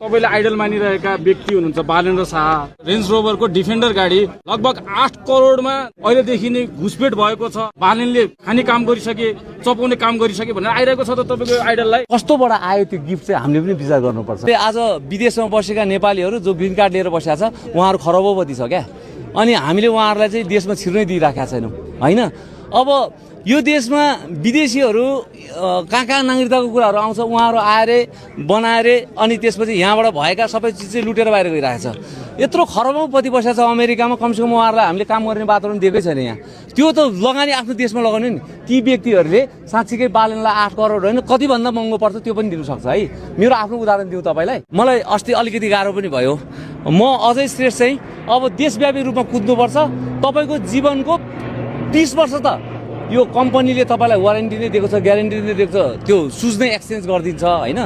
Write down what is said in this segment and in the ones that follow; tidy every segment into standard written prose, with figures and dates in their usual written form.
तपाईले आइडल मानिरहेका व्यक्ति हुनुहुन्छ बालेन्द्र शाह, रेन्ज रोभरको डिफेन्डर गाडी लगभग 8 करोडमा अहिलेदेखि नै घुसपेट भएको छ। बालेनले खाने काम गरिसके, चपाउने काम गरिसके भनेर आइरहेको छ त तपाईको आइडललाई। कस्तोबाट आयो त्यो गिफ्ट चाहिँ हामीले पनि विचार गर्नुपर्छ। आज विदेशमा बसेका नेपालीहरू जो ग्रिन कार्ड लिएर बसेका छ उहाँहरू खरबपति छ क्या, अनि हामीले उहाँहरूलाई चाहिँ देशमा छिर्नै दिइराखेका छैनौँ होइन। अब यो देशमा विदेशीहरू कहाँ नागरिकताको कुराहरू आउँछ, उहाँहरू आएर बनाएर अनि त्यसपछि यहाँबाट भएका सबै चिज चाहिँ लुटेर बाहिर गइरहेछ। यत्रो खरबौँपति बसेको छ अमेरिकामा, कमसेकम उहाँहरूलाई हामीले काम गर्ने वातावरण दिएकै छैन यहाँ। त्यो त लगानी आफ्नो देशमा लगाउने नि। ती व्यक्तिहरूले साँच्चीकै बालेनलाई 8 करोड होइन कतिभन्दा महँगो पर्छ त्यो पनि दिनु सक्छ है। मेरो आफ्नो उदाहरण दिउँ तपाईँलाई, मलाई अस्ति अलिकति गाह्रो पनि भयो। म अजय श्रेष्ठ चाहिँ अब देशव्यापी रूपमा कुद्नुपर्छ। तपाईँको जीवनको 20 वर्ष त यो कम्पनीले तपाईँलाई वारेन्टी नै दिएको छ, ग्यारेन्टी नै दिएको छ, त्यो सुज नै एक्सचेन्ज गरिदिन्छ होइन।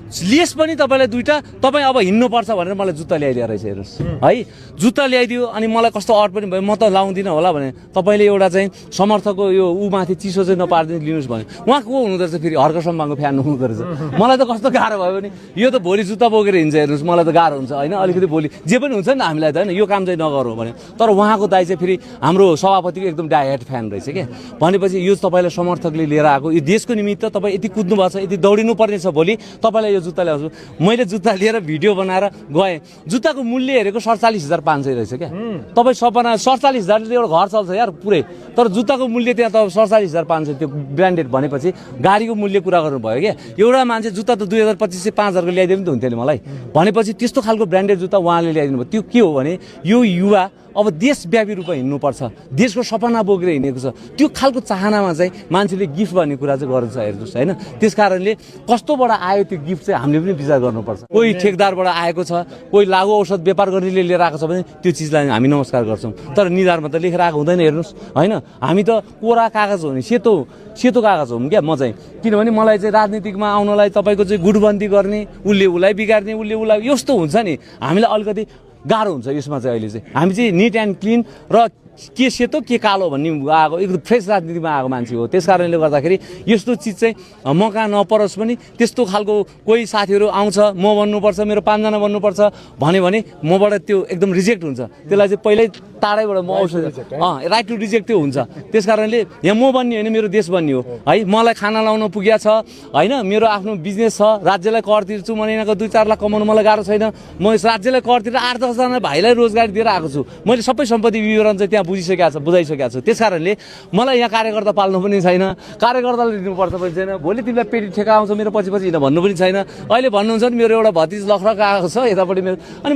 लेस पनि तपाईँलाई 2टा, तपाईँ अब हिँड्नुपर्छ भनेर मलाई जुत्ता ल्याइदिएर रहेछ हेर्नुहोस् है। जुत्ता ल्याइदियो अनि मलाई कस्तो अड पनि भयो, म त लाउँदिनँ होला भने तपाईँले एउटा चाहिँ समर्थको यो माथि चिसो चाहिँ नपारिदिनु लिनुहोस् भने उहाँ को हुँदो रहेछ फेरि हर्क सम्मानको फ्यान हुँदो रहेछ। मलाई त कस्तो गाह्रो भयो भने यो त भोलि जुत्ता बोकेर हिँड्छ हेर्नुहोस्, मलाई त गाह्रो हुन्छ होइन। अलिकति भोलि जे पनि हुन्छ नि हामीलाई त होइन, यो काम चाहिँ नगरौँ भने। तर उहाँको दाइ चाहिँ फेरि हाम्रो सभापतिको एकदम डायहेड फ्यान रहेछ क्या। भनेपछि यो तपाईँलाई समर्थकले लिएर आएको, यो देशको निमित्त तपाईँ यति कुद्नु भएको छ, यति दौडिनु पर्ने छ, भोलि तपाईँलाई यो जुत्ता ल्याउँछु। मैले जुत्ता लिएर भिडियो बनाएर गएँ, जुत्ताको मूल्य हेरेको 47,500 रहेछ क्या। तपाईँ सपना 47,000ले एउटा घर चल्छ यार पुरै, तर जुत्ताको मूल्य त्यहाँ त 47,500 त्यो ब्रान्डेड भनेपछि गाडीको मूल्य कुरा गर्नुभयो क्या। एउटा मान्छे जुत्ता त 2025 5,000को ल्याइदियो नि त हुन्थ्यो नि मलाई। भनेपछि त्यस्तो खालको ब्रान्डेड जुत्ता उहाँले ल्याइदिनु भयो। त्यो के हो भने यो युवा अब देशव्यापी रूपमा हिँड्नुपर्छ, देशको सपना बोकेर हिँडेको छ। त्यो खालको चाहनामा चाहिँ मान्छेले गिफ्ट भन्ने कुरा चाहिँ गर्छ हेर्नुहोस् होइन। त्यस कारणले कस्तोबाट आयो त्यो गिफ्ट चाहिँ हामीले पनि विचार गर्नुपर्छ। कोही ठेकदारबाट आएको छ, कोही लागु औषध व्यापार गर्नेले लिएर आएको छ भने त्यो चिजलाई हामी नमस्कार गर्छौँ। तर निधारमा त लेखेर आएको हुँदैन हेर्नुहोस् होइन। हामी त कोरा कागज हो नि, सेतो कागज हो क्या म चाहिँ। किनभने मलाई चाहिँ राजनीतिकमा आउनलाई तपाईँको चाहिँ गुटबन्दी गर्ने, उसले उसलाई बिगार्ने, उसले उसलाई यस्तो हुन्छ नि, हामीलाई अलिकति गाह्रो हुन्छ यसमा चाहिँ। अहिले चाहिँ हामी चाहिँ निट एन्ड क्लिन र के सेतो के कालो भन्ने आएको एकदम फ्रेस राजनीतिमा आएको मान्छे हो। त्यस कारणले गर्दाखेरि यस्तो चिज चाहिँ म कहाँ नपरोस् पनि। त्यस्तो खालको कोही साथीहरू आउँछ म बन्नुपर्छ, मेरो 5 जना बन्नुपर्छ भन्यो भने मबाट त्यो एकदम रिजेक्ट हुन्छ। त्यसलाई चाहिँ पहिल्यै टाढैबाट म औषध राइट टु रिजेक्ट त्यो हुन्छ। त्यस कारणले यहाँ म बन्ने होइन, मेरो देश बन्ने हो है। मलाई खाना लाउन पुगेको छ होइन, मेरो आफ्नो बिजनेस छ, राज्यलाई कर तिर्छु, महिनाको 2-4 लाख कमाउनु मलाई गाह्रो छैन। म राज्यलाई कर तिरेर 8-10 जना भाइलाई रोजगारी दिएर आएको छु। मैले सबै सम्पत्ति विवरण चाहिँ त्यहाँ बुझाइसकेको छु। त्यस कारणले मलाई यहाँ कार्यकर्ता पाल्नु पनि छैन, कार्यकर्ताले दिनुपर्छ पनि छैन। भोलि तिमीलाई पेटी ठेका आउँछ मेरो पछि हिँड भन्नु पनि छैन। अहिले भन्नुहुन्छ नि मेरो एउटा भतिज लखरक आएको छ यतापट्टि मेरो, अनि